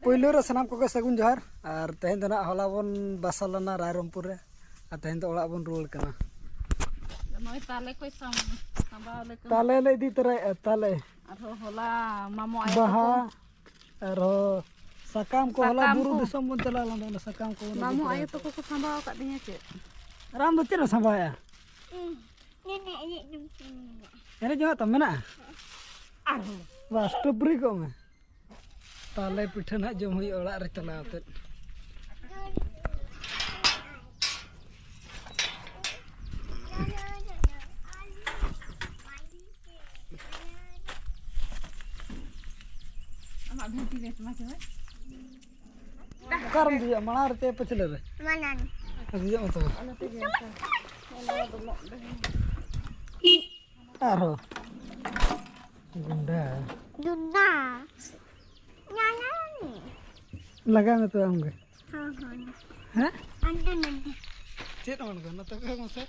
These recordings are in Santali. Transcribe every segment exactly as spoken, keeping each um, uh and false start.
ᱯᱳᱭᱞᱳ ᱨᱮ ᱥᱟᱱᱟᱢ ᱠᱚᱜᱮ ᱥᱟᱹᱜᱩᱱ ᱡᱚᱦᱟᱨ᱾ ᱟᱨ ᱛᱮᱦᱮᱧ ᱫᱚ ᱱᱟᱜ ᱦᱚᱞᱟ ᱵᱚᱱ ᱵᱟᱥᱟ ᱞᱮᱱᱟ ᱨᱟᱭᱨᱚᱝᱯᱩᱨ ᱨᱮ, ᱟᱨ ᱛᱮᱦᱮᱧ ᱫᱚ ᱚᱲᱟᱜ ᱵᱚᱱ ᱨᱩᱣᱟᱹᱲ ᱠᱟᱱᱟ᱾ ᱱᱚᱜᱼᱚᱭ ᱛᱟᱞᱮ ᱠᱚᱭ ᱥᱟᱢ-, ᱥᱟᱢᱵᱟᱣ ᱞᱮ ᱠᱟᱱᱟ᱾ ᱛᱟᱞᱮ ᱞᱮ ᱤᱫᱤ ᱛᱚᱨᱟᱭᱮᱫᱼᱟ, ᱛᱟᱞᱮ᱾ ᱟᱨᱦᱚᱸ ᱦᱚᱞᱟ ᱢᱟᱢᱚ ᱟᱭᱳ ᱵᱟᱦᱟ, ᱛᱟᱠᱚ, ᱟᱨᱦᱚᱸ ᱥᱟᱠᱟᱢ ᱠᱚ, ᱦᱚᱞᱟ ᱥᱟᱠᱟᱢ ᱵᱩᱨᱩ ᱠᱚ᱾ ᱫᱤᱥᱚᱢ ᱵᱚᱱ ᱪᱟᱞᱟᱣ ᱞᱮᱱᱟ, ᱚᱱᱟ ᱥᱟᱠᱟᱢ ᱠᱚᱵᱚᱱ ᱟᱹᱜᱩ ᱢᱟᱢᱚ ᱛᱚᱨᱟ ᱟᱭᱳ ᱠᱮᱫᱟ᱾ ᱛᱟᱠᱚ ᱠᱚ ᱥᱟᱢᱵᱟᱣ ᱟᱠᱟᱫ ᱫᱤᱧᱟ ᱪᱮᱫ? ᱟᱨ ᱟᱢ ᱫᱚ ᱪᱮᱫ ᱮᱢ ᱥᱟᱢᱵᱟᱣᱮᱫᱼᱟ? ᱤᱧ ᱢᱮᱱᱟ ᱤᱧᱟᱹᱜ ᱡᱚᱢ ᱥᱟᱱᱟᱧᱟ᱾ ᱮᱱᱮᱡ ᱡᱚᱝᱟᱜ ᱛᱟᱢ ᱢᱮᱱᱟᱜᱼᱟ? ᱟᱨᱦᱚᱸ᱾ ᱵᱟᱥ, ᱴᱩᱯᱨᱤ ᱠᱚᱜ ᱢᱮ᱾ ᱛᱟᱞᱮ ᱯᱤᱴᱷᱟᱹ ᱱᱟᱦᱟᱜ ᱡᱚᱢ ᱦᱩᱭᱩᱜᱼᱟ ᱚᱲᱟᱜ ᱨᱮ ᱪᱟᱞᱟᱣ ᱠᱟᱛᱮᱫ᱾ ᱟᱢᱟᱜ ᱵᱷᱤᱱᱴᱤ ᱵᱮᱥ ᱢᱟ ᱪᱚᱭ᱾ ᱚᱠᱟᱨᱮᱢ ᱫᱮᱡᱚᱜᱼᱟ? ᱢᱟᱲᱟᱝ ᱨᱮ ᱪᱮ ᱯᱟᱹᱪᱷᱞᱟᱹ ᱨᱮ? ᱢᱟᱲᱟᱝ᱾ ᱫᱮᱡᱚᱜ ᱢᱮ ᱛᱚᱵᱮ᱾ ᱟᱞᱮ ᱛᱮᱜᱮ ᱚᱱᱠᱟ᱾ ᱚᱱᱟ ᱫᱚ ᱢᱚᱜ ᱰᱟᱹᱦᱤ᱾ ᱟᱨᱦᱚᱸ᱾ ᱜᱩᱱᱰᱟ᱾ ᱜᱩᱱᱰᱟ᱾ ᱧᱟᱧᱟ᱾ ᱞᱟᱜᱟᱭ ᱢᱮ ᱛᱚᱵᱮ ᱟᱢ ᱜᱮ᱾ ᱦᱚᱸ, ᱦᱚᱸ᱾ ᱦᱮᱸ? ᱟᱱᱰᱮ ᱱᱟᱰᱮ᱾ ᱪᱮᱫ ᱚᱱᱠᱟ? ᱱᱚᱛᱮ ᱠᱷᱚᱡ ᱢᱟᱥᱮ᱾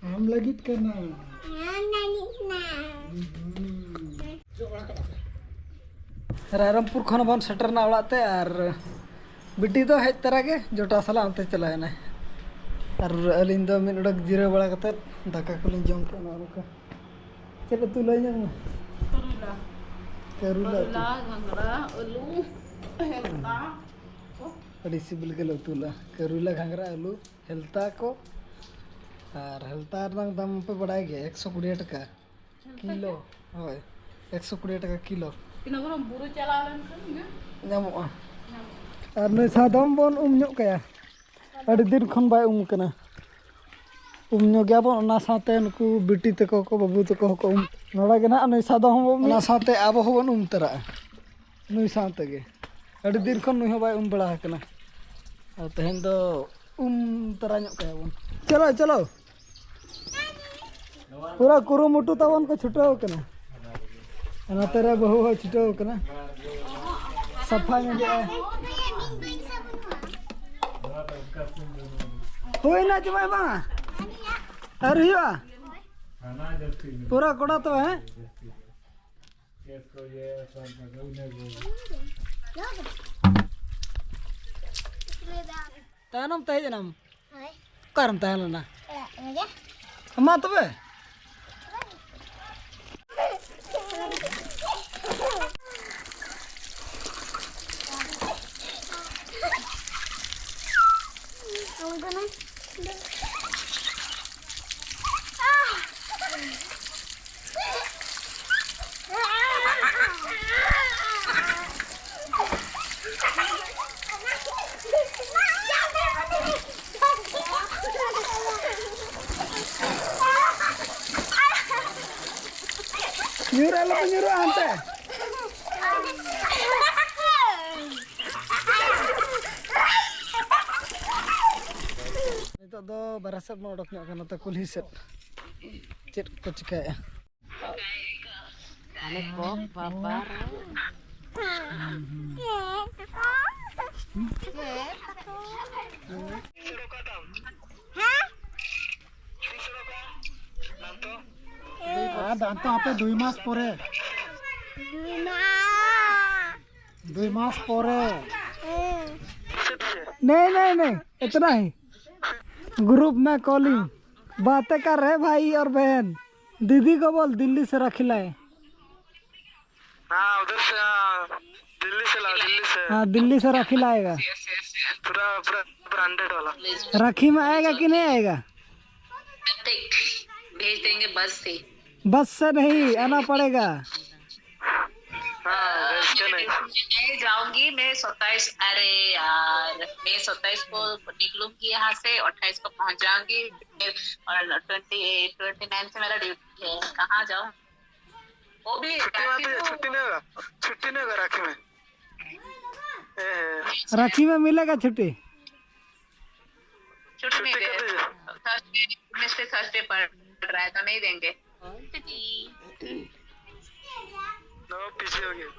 ᱟᱢ ᱞᱟᱹᱜᱤᱫ ᱠᱟᱱᱟ᱾ ᱟᱢ ᱞᱟᱹᱜᱤᱫ ᱠᱟᱱᱟ᱾ ᱦᱩᱸ᱾ ᱨᱟᱭᱨᱚᱝᱯᱩᱨ ᱠᱷᱚᱱ ᱵᱚᱱ ᱥᱮᱴᱮᱨᱱᱟ ᱚᱲᱟᱜ ᱛᱮ, ᱟᱨ ᱵᱤᱴᱤ ᱫᱚ ᱦᱮᱡ ᱛᱚᱨᱟ ᱜᱮ ᱡᱚᱴᱟᱣ ᱥᱟᱞᱟᱜ ᱚᱱᱛᱮ ᱪᱟᱞᱟᱣ ᱮᱱᱟᱭ, ᱟᱨ ᱟᱹᱞᱤᱧ ᱫᱚ ᱢᱤᱫ ᱚᱰᱚᱠ ᱡᱤᱨᱟᱹᱣ ᱵᱟᱲᱟ ᱠᱟᱛᱮᱫ ᱫᱟᱠᱟ ᱠᱚᱞᱤᱧ ᱡᱚᱢ ᱠᱮᱫᱼᱟ᱾ ᱱᱚᱜᱼᱚ ᱱᱚᱝᱠᱟ᱾ ᱪᱮᱫ ᱩᱛᱩ ᱞᱟᱹᱭ ᱧᱚᱜ ᱢᱮ? ᱠᱟᱨᱩᱞᱟ᱾ ᱠᱟᱨᱩᱞᱟ ᱩᱛᱩ᱾ ᱠᱟᱨᱩᱞᱟ, ᱜᱷᱟᱸᱜᱽᱨᱟ, ᱟᱹᱞᱩ, ᱦᱮᱞᱛᱟ ᱠᱚ᱾ ᱟᱹᱰᱤ ᱥᱤᱵᱤᱞ ᱜᱮᱞᱮ ᱩᱛᱩ ᱞᱮᱫᱼᱟ᱾ ᱠᱟᱹᱨᱩᱞᱟ, ᱜᱷᱟᱸᱜᱽᱨᱟ, ᱟᱹᱞᱩ, ᱦᱮᱞᱛᱟ ᱠᱚ᱾ ᱟᱨ ᱦᱮᱞᱛᱟ ᱨᱮᱱᱟᱜ ᱫᱟᱢ ᱯᱮ ᱵᱟᱲᱟᱭ ᱜᱮᱭᱟ, ᱮᱠᱥᱚ ᱠᱩᱲᱤ ᱴᱟᱠᱟ ᱠᱤᱞᱳ᱾ ᱦᱳᱭ, ᱮᱠᱥᱚ ᱠᱩᱲᱤ ᱴᱟᱠᱟ ᱠᱤᱞᱳ᱾ ᱤᱱᱟᱹ ᱵᱚᱨᱚᱝ ᱵᱩᱨᱩ ᱪᱟᱞᱟᱣ ᱞᱮᱱᱠᱷᱟᱱ ᱜᱮ ᱧᱟᱢᱚᱜᱼᱟ᱾ ᱧᱟᱢᱚᱜᱼᱟ᱾ ᱟᱨ ᱱᱩᱭ ᱥᱟᱫᱚᱢ ᱵᱚᱱ ᱩᱢ ᱧᱚᱜ ᱠᱟᱭᱟ, ᱟᱹᱰᱤ ᱫᱤᱱ ᱠᱷᱚᱱ ᱵᱟᱭ ᱩᱢ ᱠᱟᱱᱟ᱾ ᱩᱢ ᱧᱚᱜᱮᱭᱟ ᱵᱚᱱ, ᱚᱱᱟ ᱥᱟᱶᱛᱮ ᱱᱩᱠᱩ ᱵᱤᱴᱤ ᱛᱟᱠᱚ ᱠᱚ, ᱵᱟᱹᱵᱩ ᱛᱟᱠᱚ ᱦᱚᱸᱠᱚ ᱩᱢ᱾ ᱱᱚᱰᱮ ᱜᱮ ᱱᱟᱦᱟᱜ ᱱᱩᱭ ᱥᱟᱫᱚᱢ ᱦᱚᱸ ᱵᱚᱱ, ᱚᱱᱟ ᱥᱟᱶᱛᱮ ᱟᱵᱚ ᱦᱚᱸᱵᱚᱱ ᱩᱢ ᱛᱚᱨᱟᱜᱼᱟ ᱱᱩᱭ ᱥᱟᱶ ᱛᱮᱜᱮ᱾ ᱟᱹᱰᱤ ᱫᱤᱱ ᱠᱷᱚᱱ ᱱᱩᱭ ᱦᱚᱸ ᱵᱟᱭ ᱩᱢ ᱵᱟᱲᱟ ᱟᱠᱟᱱᱟ᱾ ᱟᱨ ᱛᱮᱦᱮᱧ ᱫᱚ ᱩᱢ ᱛᱚᱨᱟ ᱧᱚᱜ ᱠᱟᱭᱟ ᱵᱚᱱ᱾ ᱪᱚᱞᱚ, ᱪᱚᱞᱚ᱾ ᱯᱩᱨᱟᱹ ᱠᱩᱨᱩᱢᱩᱴᱩ ᱛᱟᱵᱚᱱ ᱠᱚ ᱪᱷᱩᱴᱟᱹᱣ ᱠᱟᱱᱟ᱾ ᱱᱚᱛᱮ ᱨᱮ ᱵᱟᱹᱦᱩ ᱦᱚᱸ ᱪᱷᱩᱴᱟᱹᱣ ᱠᱟᱱᱟ, ᱥᱟᱯᱷᱟ ᱧᱚᱜᱮᱜᱼᱟᱭ᱾ ᱦᱩᱭᱱᱟ ᱪᱮ ᱵᱟᱝ? ᱵᱟᱝᱟ, ᱟᱹᱣᱨᱤ ᱦᱩᱭᱩᱜᱼᱟ᱾ ᱯᱩᱨᱟᱹ ᱠᱚᱲᱟ ᱛᱚ, ᱦᱮᱸ? ᱛᱟᱭᱱᱚᱢ ᱛᱮ ᱦᱮᱡ ᱮᱱᱟᱢ? ᱦᱳᱭ᱾ ᱚᱠᱟᱨᱮᱢ ᱛᱟᱦᱮᱸ ᱞᱮᱱᱟ? ᱚᱲᱟᱜ ᱨᱮᱜᱮ᱾ ᱢᱟ ᱛᱚᱵᱮ᱾ ᱧᱩᱨ ᱟᱞᱚ ᱯᱮ ᱧᱩᱨᱩᱜᱼᱟ ᱦᱟᱱᱛᱮ᱾ ᱱᱤᱛᱚᱜ ᱫᱚ ᱵᱟᱨᱦᱮ ᱥᱮᱫ ᱵᱚᱱ ᱚᱰᱚᱠ ᱧᱚᱜ ᱠᱟᱱᱟ, ᱱᱚᱛᱮ ᱠᱩᱞᱦᱤ ᱥᱮᱫ ᱪᱮᱫ ᱠᱚ ᱪᱤᱠᱟᱹᱭᱮᱫᱼᱟ᱾ ᱟᱞᱮ ᱠᱚ ᱵᱟᱵᱟ ᱨᱮ᱾ ᱟᱨ ᱫᱟᱱᱛᱚ ᱟᱯᱮ ᱫᱩᱭ ᱢᱟᱥ ᱯᱚᱨᱮ᱾ ᱫᱩᱭ ᱢᱟᱥ ᱯᱚᱨᱮ। नहीं नहीं नहीं, इतना ही। ग्रुप में कॉलिंग। बातें कर रहे भाई और बहन। दीदी को बोल दिल्ली से राखी लाए। हाँ, उधर से, हाँ, दिल्ली से लाओ, दिल्ली से। हाँ, दिल्ली से राखी लाएगा। पूरा पूरा ब्रांडेड वाला। राखी में आएगा कि नहीं आएगा? देख, भेज देंगे बस से। बस से नहीं, आना पड़ेगा। हाँ, भेजते नहीं। मैं जाऊंगी, मैं सत्ताईस, अरे यार, मैं सत्ताईस को निकलूंगी यहाँ से, अट्ठाईस को पहुंच जाऊंगी, फिर और ट्वेंटी ट्वेंटी नाइन से मेरा ड्यूटी है। कहाँ जाऊँ? वो भी छुट्टी राखी में तो, छुट्टी नहीं होगा, छुट्टी नहीं होगा राखी में। ए, राखी में मिलेगा छुट्टी? छुट्टी नहीं छुट्टी दे। कब दे? थर्सडे, वेडनेसडे, थर्सडे पड़ रहा है तो नहीं देंगे। नो, पीछे हो गया।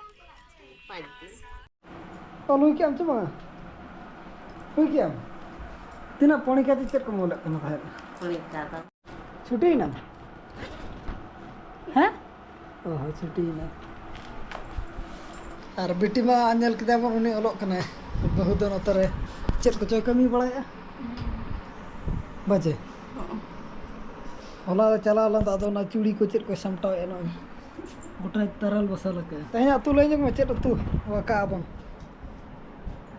ᱚᱞ ᱦᱩᱭ ᱠᱮᱜ ᱟᱢ ᱪᱮ ᱵᱟᱝᱟ? ᱦᱩᱭ ᱠᱮᱜ ᱟᱢ? ᱛᱤᱱᱟᱹᱜ ᱯᱚᱬᱤ ᱠᱟᱛᱮ ᱪᱮᱫ ᱠᱚᱢ ᱚᱞᱮᱫ ᱠᱟᱱᱟ ᱛᱟᱦᱮᱸᱫ? ᱯᱚᱬᱤ ᱠᱟᱛᱮ᱾ ᱪᱷᱩᱴᱤᱭᱮᱱᱟᱢ? ᱦᱮᱸ? ᱚ ᱦᱚᱸ, ᱪᱷᱩᱴᱤᱭᱮᱱᱟ᱾ ᱟᱨ ᱵᱤᱴᱤ ᱢᱟ ᱧᱮᱞ ᱠᱮᱫᱟ ᱵᱚᱱ, ᱩᱱᱤ ᱚᱞᱚᱜ ᱠᱟᱱᱟᱭ᱾ ᱵᱟᱹᱦᱩ ᱫᱚ ᱱᱚᱛᱮ ᱨᱮ ᱪᱮᱫ ᱠᱚᱪᱚᱭ ᱠᱟᱹᱢᱤ ᱵᱟᱲᱟᱭᱮᱫᱼᱟ᱾ ᱵᱟᱡᱮ? ᱦᱚᱸ᱾ ᱦᱚᱞᱟ ᱪᱟᱞᱟᱣ ᱞᱮᱱ ᱫᱚ, ᱟᱫᱚ ᱚᱱᱟ ᱪᱩᱲᱤ ᱠᱚ ᱪᱮᱫ ᱠᱚᱭ ᱥᱟᱢᱴᱟᱣᱮᱫᱼᱟ ᱱᱚᱜᱼᱚᱭ᱾ ᱜᱚᱴᱟᱭ ᱛᱟᱨᱟᱞ ᱵᱟᱥᱟᱞ ᱟᱠᱟᱫᱼᱟ᱾ ᱛᱮᱦᱮᱧᱟᱜ ᱩᱛᱩ ᱞᱟᱹᱭ ᱧᱚᱜ ᱢᱮ, ᱪᱮᱫ ᱩᱛᱩ ᱟᱠᱟᱫᱼᱟ ᱵᱚᱱ?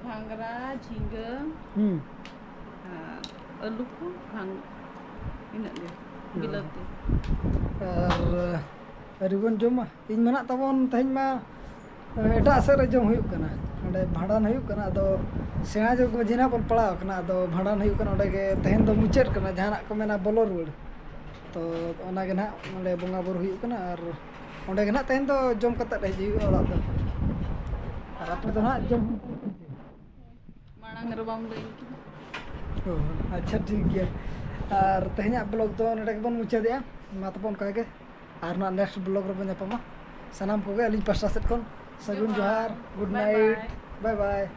ᱜᱷᱟᱸᱜᱽᱨᱟ, ᱡᱷᱤᱸᱜᱟᱹ, ᱦᱩᱸ᱾ ᱟᱨ ᱟᱹᱞᱩ ᱠᱚ, ᱜᱷᱟᱸᱜᱽ-, ᱤᱱᱟᱹᱜ ᱜᱮ, ᱦᱩᱸ᱾ ᱵᱤᱞᱟᱹᱛᱤ᱾ ᱟᱨ ᱟᱹᱣᱨᱤ ᱵᱚᱱ ᱡᱚᱢᱟ᱾ ᱤᱧ ᱢᱮᱱᱟᱜ ᱛᱟᱵᱚᱱ ᱛᱮᱦᱮᱧ ᱢᱟ, ᱮᱴᱟᱜ ᱥᱮᱫ ᱨᱮ ᱡᱚᱢ ᱦᱩᱭᱩᱜ ᱠᱟᱱᱟ᱾ ᱚᱸᱰᱮ ᱵᱷᱟᱸᱰᱟᱱ ᱦᱩᱭᱩᱜ ᱠᱟᱱᱟ, ᱟᱫᱚ ᱥᱮᱬᱟ ᱡᱚᱜᱽ ᱢᱟᱹᱡᱷᱤ ᱱᱟᱦᱟᱜ ᱵᱚᱱ ᱯᱟᱲᱟᱣ ᱟᱠᱟᱱᱟ᱾ ᱟᱫᱚ ᱵᱷᱟᱸᱰᱟᱱ ᱦᱩᱭᱩᱜ ᱠᱟᱱᱟ, ᱚᱸᱰᱮ ᱜᱮ ᱛᱮᱦᱮᱧ ᱫᱚ ᱢᱩᱪᱟᱹᱫ ᱠᱟᱱᱟ, ᱡᱟᱦᱟᱱᱟᱜ ᱠᱚ ᱢᱮᱱᱟ ᱵᱚᱞᱚ ᱨᱩᱣᱟᱹᱲ᱾ ᱛᱚ ᱚᱱᱟ ᱜᱮ ᱱᱟᱦᱟᱜ ᱚᱸᱰᱮ ᱵᱚᱸᱜᱟ ᱵᱩᱨᱩ ᱦᱩᱭᱩᱜ ᱠᱟᱱᱟ, ᱟᱨ ᱚᱸᱰᱮ ᱜᱮ ᱱᱟᱦᱟᱜ ᱛᱮᱦᱮᱧ ᱫᱚ ᱡᱚᱢ ᱠᱟᱛᱮᱫ ᱦᱮᱡ ᱦᱩᱭᱩᱜᱼᱟ ᱚᱲᱟᱜ ᱫᱚ᱾ ᱟᱨ ᱟᱯᱮ ᱫᱚ ᱱᱟᱦᱟᱜ ᱡᱚᱢ? ᱢᱟᱲᱟᱝ ᱨᱮ ᱵᱟᱢ ᱞᱟᱹᱭ ᱠᱮᱫᱟ᱾ ᱚ, ᱟᱪᱪᱷᱟ, ᱴᱷᱤᱠ ᱜᱮᱭᱟ᱾ ᱟᱨ ᱛᱮᱦᱮᱧᱟᱜ ᱵᱞᱚᱜ ᱫᱚ ᱱᱚᱰᱮ ᱜᱮᱵᱚᱱ ᱢᱩᱪᱟᱹᱫᱮᱜᱼᱟ᱾ ᱢᱟ ᱛᱚᱵᱮ ᱚᱱᱠᱟ ᱜᱮ, ᱟᱨ ᱱᱟᱦᱟᱜ ᱱᱮᱠᱥᱴ ᱵᱞᱚᱜ ᱨᱮᱵᱚᱱ ᱧᱟᱯᱟᱢᱟ᱾ ᱥᱟᱱᱟᱢ ᱠᱚᱜᱮ ᱟᱹᱞᱤᱧ ᱯᱟᱥᱴᱟ ᱥᱮᱫ ᱠᱷᱚᱱ ᱥᱟᱹᱜᱩᱱ ᱡᱚᱦᱟᱨ᱾ ᱡᱚᱦᱟᱨ, ᱜᱩᱰ ᱵᱟᱭ ᱱᱟᱭᱤᱴ, ᱵᱟᱭ᱾ ᱵᱟᱭ ᱵᱟᱭ᱾